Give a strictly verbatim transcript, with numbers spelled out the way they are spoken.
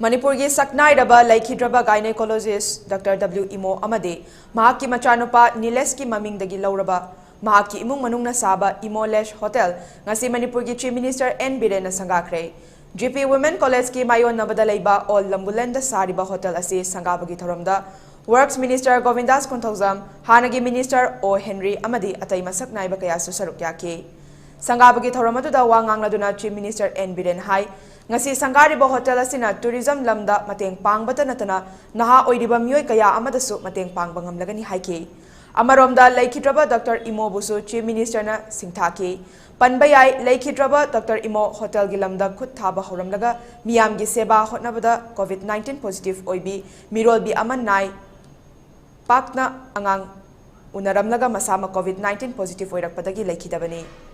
ꯃꯅꯤꯄꯨꯔꯒꯤ ꯁꯛꯅꯥꯏꯔꯕ ꯂꯩꯈꯤꯗ꯭ꯔꯕ gynecologist Doctor W ꯏꯃꯣ ꯑꯃꯗꯤ ꯃꯍꯥꯛꯀꯤ ꯃꯆꯥꯅꯨꯄꯥ ꯅꯤꯂꯦꯁꯀꯤ ꯃꯃꯤꯡꯗꯒꯤ ꯂꯧꯔꯕ ꯃꯍꯥꯛꯀꯤ ꯏꯃꯨꯡ ꯃꯅꯨꯡꯅ ꯁꯥꯕ ꯏꯃꯣ ꯂꯦꯁ ꯍꯣꯇꯦꯜ ꯉꯁꯤ ꯃꯅꯤꯄꯨꯔꯒꯤ Chief Minister N ꯕꯤꯔꯦꯟꯅ ꯁꯪꯒꯥꯈ꯭ꯔꯦ꯫ G P Women Collegeꯀꯤ ꯃꯥꯌꯣꯟꯅꯕꯗ ꯂꯩꯕ ꯑꯣꯜ ꯂꯝꯕꯨꯂꯦꯟꯗ ꯁꯥꯔꯤꯕ ꯍꯣꯇꯦꯜ ꯑꯁꯤ ꯁꯪꯒꯥꯕꯒꯤ ꯊꯧꯔꯝꯗ Works Minister ꯒꯣꯕꯤꯟꯗꯥꯁ ꯀꯣꯟꯊꯧꯖꯝ, ꯍꯥꯟꯅꯒꯤ Minister ꯑꯣ ꯍꯦꯟꯔꯤ ꯑꯃꯗꯤ ꯑꯇꯩ ꯃꯁꯛ ꯅꯥꯏꯕ ꯀꯌꯥꯁꯨ ꯁꯔꯨꯛ ꯌꯥꯈꯤ꯫ ꯁꯪꯒꯥꯕꯒꯤ ꯊꯧꯔꯝ ꯑꯗꯨꯗ ꯋꯥ ꯉꯥꯡꯂꯗꯨꯅ Chief Minister N ꯕꯤꯔꯦꯟ ꯍꯥꯏ, ꯉꯁꯤ ꯁꯪꯒꯥꯔꯤꯕ ꯍꯣꯇꯦꯜ ꯑꯁꯤꯅ tourism ꯂꯝꯗ ꯃꯇꯦꯡ ꯄꯥꯡꯕꯇ ꯅꯠꯇꯅ ꯅꯍꯥ ꯑꯣꯏꯔꯤꯕ ꯃꯤꯑꯣꯏ ꯀꯌꯥ ꯑꯃꯗꯁꯨ ꯃꯇꯦꯡ ꯄꯥꯡꯕ ꯉꯝꯂꯒꯅꯤ ꯍꯥꯏꯈꯤ꯫ ꯑꯃꯔꯣꯝꯗ ꯂꯩꯈꯤꯗ꯭ꯔꯕ Doctor ꯏꯃꯣꯕꯨꯁꯨ Chief Ministerꯅ ꯁꯤꯡꯊꯥꯈꯤ꯫ ꯄꯟꯕ ꯌꯥꯏ, ꯂꯩꯈꯤꯗ꯭ꯔꯕ Doctor ꯏꯃꯣ ꯍꯣꯇꯦꯜꯒꯤ ꯂꯝꯗ ꯈꯨꯠ ꯊꯥꯕ ꯍꯧꯔꯝꯂꯒ ꯃꯤꯌꯥꯝꯒꯤ ꯁꯦꯕꯥ ꯍꯣꯠꯅꯕꯗ COVID nineteen positive ꯑꯣꯏꯕꯤ ꯃꯤꯔꯣꯜꯕꯤ ꯑꯃ ꯅꯥꯏ꯫ ꯄꯥꯛꯅ ꯑꯉꯥꯡ ꯎꯅꯔꯝꯂꯒ ꯃꯁꯥꯃꯛ COVID nineteen positive ꯑꯣꯏꯔꯛꯄꯗꯒꯤ ꯂꯩꯈꯤꯗꯕꯅꯤ꯫